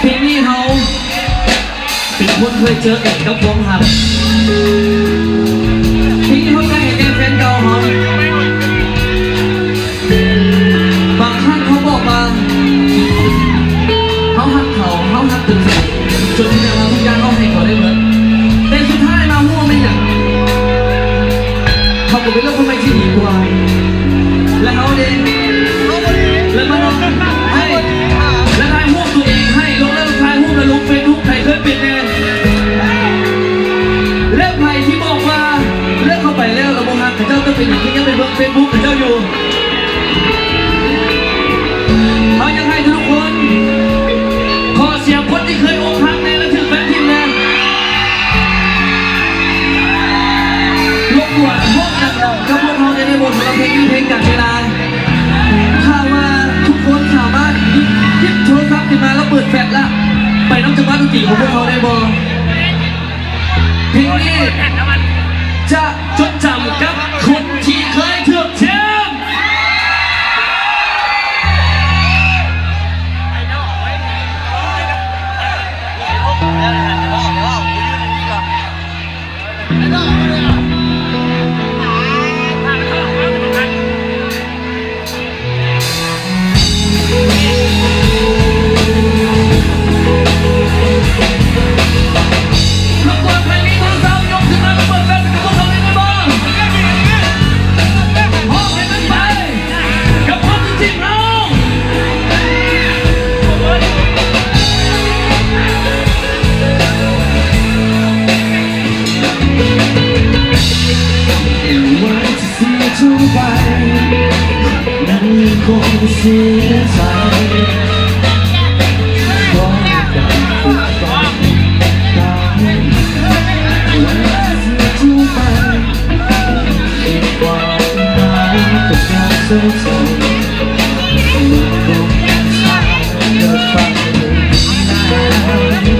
ເພງນີ້ເຮົາເປັນຄົນເຄີຍເຈີກັນກັບຄວາມຮັກ. ເພງນີ້ເຮົາໃກ້ໃຫ້ແກ່ແຟນເກົ່າເຮົາ. ບາງຄັ້ງເຮົາບອກວ່າເຮົາຮັກເຂົາ, ເຮົາຮັກຈົນສຸດ, ຈົນທີ່ແບບວ່າທຸກຢ່າງເຮົາໃຫ້ເຂົາໄດ້ເບິດ. ແຕ່ສຸດທ້າຍມາຮູ້ວ່າແມ່ນຫຍັງ? ເຮົາກໍໄປເລືອກຄົນໃໝ່ທີ່ດີກວ່າ ແລະ ເຮົາເດ້ ແລະ ມາໃຫ້ ແລະ ຖ່າຍຮູບຕົວເອງໃຫ້ ລົງ ແລ້ວຖ່າຍຮູບ ແລ້ວລົງເຟສບຸກ ໃຜເຄີຍເປັນແດ່? ແລະ ໃຜທີ່ບອກວ່າເລືອກເຂົາໄປແລ້ວ ແລ້ວບໍ່ຮັກ ເຂົາເຈົ້າຈະເປັນຫຍັງ ຄືຍັງໄປເບິ່ງເຟສບຸກເຂົາເຈົ້າຢູ່? ເຮົາຢາກໃຫ້ທຸກໆຄົນ ຂໍສຽງຄົນທີ່ເຄີຍອົກຫັກແດ່ ແລ້ວຖືກແຟນຖິ້ມແດ່. ລົບກວນຮ້ອງດັງໆກັບພວກເຮົາແດ່ໄດ້ບໍ່ ສຳລັບເພງນີ້ ເພງການເວລາ. ຖ້າວ່າທຸກຄົນສາມາດຫຍິບ ຫຍິບໂທລະສັບຂຶ້ນມາ ແລ້ວເປີດແຟລດ ແລ້ວໄປນຳຈັງຫວະດົນຕີຂອງພວກເຮົາໄດ້ບໍ່? ເພງນີ້ຈະຈົດຈຳກັບຄົນທີ່ເຄີຍຖືກຖິ້ມ. Sometimes